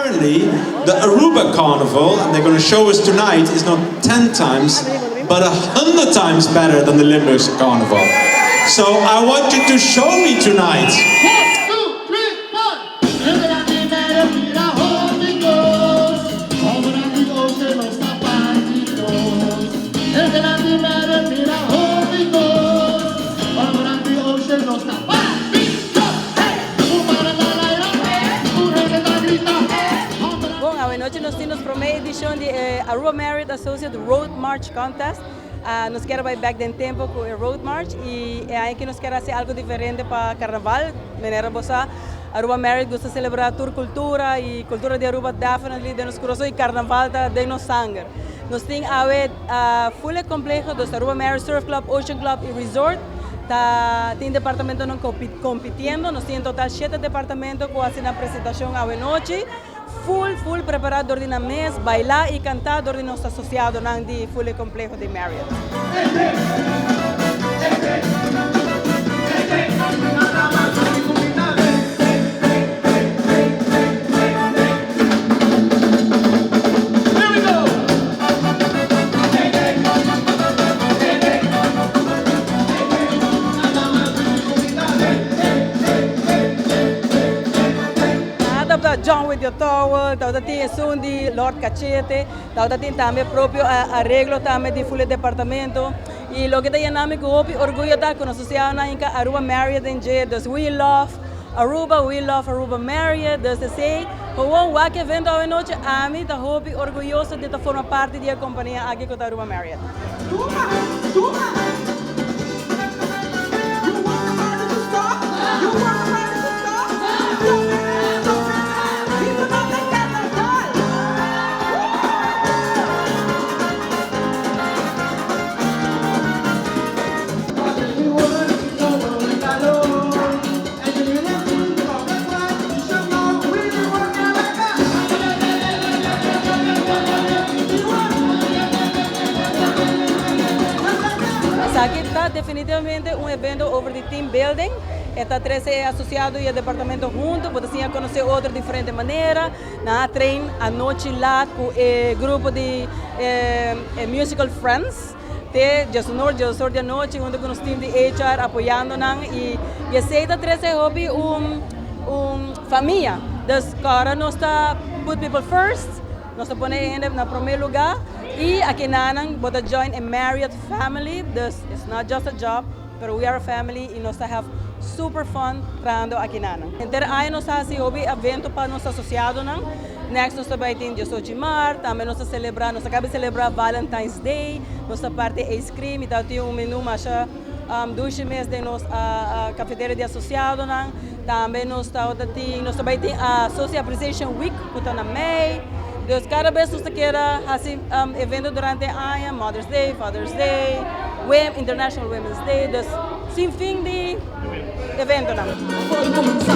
Apparently, the Aruba Carnival, and they're going to show us tonight, is not 10 times, but 100 times better than the Limburgse Carnival. So I want you to show me tonight. 1, 2, 3, 4. Mira amigos, amigos de los zapatitos. Mira amigos, amigos de los zapatitos. Hey, Bon, awe nochi nos tin prome edicion di Aruba Marriott Associate Road March Contest. Nos kier bay back den tempo cu e Road March y aki nos kier haci algo diferente pa Carnaval. Manera bo sa, Aruba Marriott gusta celebra tur cultura y cultura di Aruba definitely den nos curason y Carnaval ta den nos sanger. Nos tin awe full compleho di Aruba Marriott Surf Club, Ocean Club y Resort. Ta, tin departamentonan compitiendo, nos tin en total siete departamento cu ta haci presentacion awe nochi. Full, full prepara door di mes, baila y canta door di nos asociadonan di full compleho di Marriott. Here we go. Nada John with your towel, tabata tin esun di Lord Cachete, tabata tin tambe propio areglo tambe di full departamento. Y loke ta yena mi cu hopi orguyo ta cu nos asociadonan Aruba Marriott den dje, dus we love Aruba, we love Aruba Marriott, dus esey, gewoon wak evento awe nochi, ami ta hopi orguyoso di ta forma parti di e compania aki cu Aruba Marriott. Tuma, tuma. You want the party to stop? You want the party to stop? Stop it, stop it. People not like carnaval. Aki ta definitivamente un evento over di team building. Ta 13 asociado y departamento hunto, pa asina conoce otro diferente manera. Nan a train anochi laat cu e grupo di Musical Friends. Te 11 11 di anochi, hunto cu nos team di HR apoyando nan y esey ta 13 hopi un famia. Dus, awor nos ta put people first, nos ta pone hende na prome lugar y aki nan bo ta join a Marriott family. Dus it's not just a job, but we are a family y nos ta have super fun trahando aki nan. Henter aña nos ta haci hopi evento pa nos asociadonan. Next nos tambe tin 18 di maart, tambe nos ta celebra, nos a caba di celebra Valentine's Day, nos ta parti ice cream y tin un menu mas dushi mes den nos cafeteria di asociadonan. Tambe nos ta tin, nos tambe tin a Associate Appreciation Week, cu ta na mei. Dus cada bes nos kier haci evento durante aña, Mother's Day, Father's Day, International Women's Day, dus sin fin di eventonan. Por cuminsa.